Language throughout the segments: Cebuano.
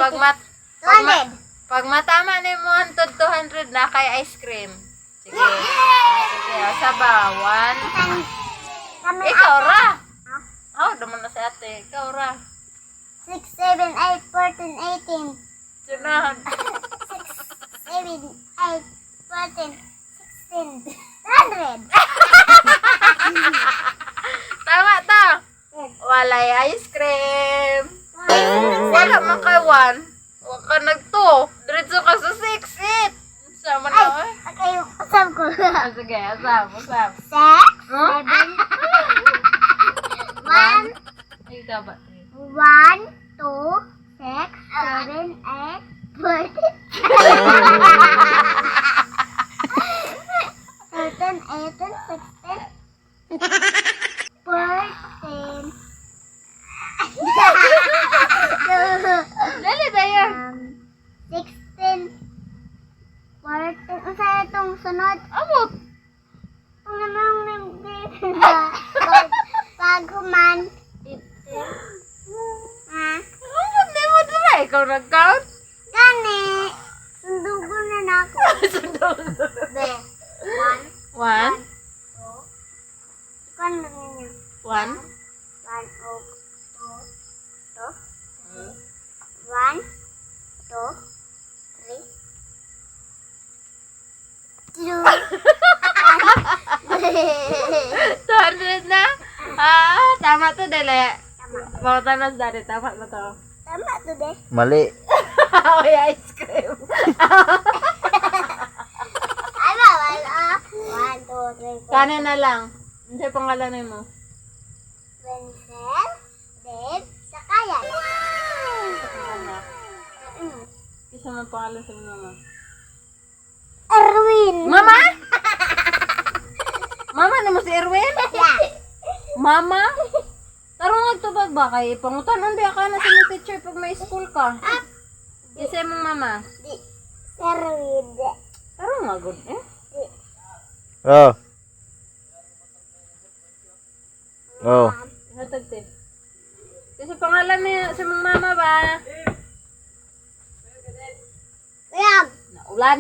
Pag 200. Pag matama ni mo hantod 200 na kay ice cream. Sige. Sige, asa ba? One. Kami Ikaw ra. Ha? Oh, duman na si ate. Ikaw ra. 6, 7, 8, 14, 18. Sunod. 7, 8, 14, 16. 100. Tama ta. Walay ice cream. Wala man kay one. Wa ka nag two. Diretso ka sa six, eight. Sama Ay, na. Eh. okay, usap ko. Ah, sige, asam, usam. 6, Huh? 7, 1, Ay, tama. 1, 2, 6, 7, 8, 14. 13, 18, 16, 14. Dali tayo. 16, 14. Unsa itong sunod? Amot. Ang anong nag- Pag human, 15. Ha? Amot na mo dira. Ikaw nag-count. Gani, sundugo na na ako. Sunod. Be, 1, One. 2, kan lang ninyo. One. 1, oh, 2, 2, 3, 1, 2, 3, 2. 200 na? Ah, tama to, dali. Tama. Pangutanas dali, tama ba to? Tama to, de. Mali. Oy, ice cream. Ay, ba, wala. 1, 2, 3, 4. Kanin na lang. Ano yung pangalan mo? Wenzel, Dave, Sakayan. Anak. Isa man pangalan sa mama. Erwin. Mama? Mama na mo si Erwin? Yeah. Mama? Tarong nagtubag ba kay pangutan biya ka na sa mga teacher pag may school ka. Isa mong mama. Di. Erwin. Tarong nga good eh. Di. Oh. Oh. Hatag te. Kasi pangalan niya sa mong mama ba? Kuyag. Naulan.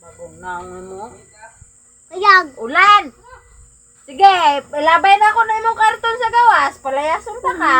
Bagong naong mo. Kuyag. Ulan! Sige, labay na ako na imong karton sa gawas. Palayason pa ka.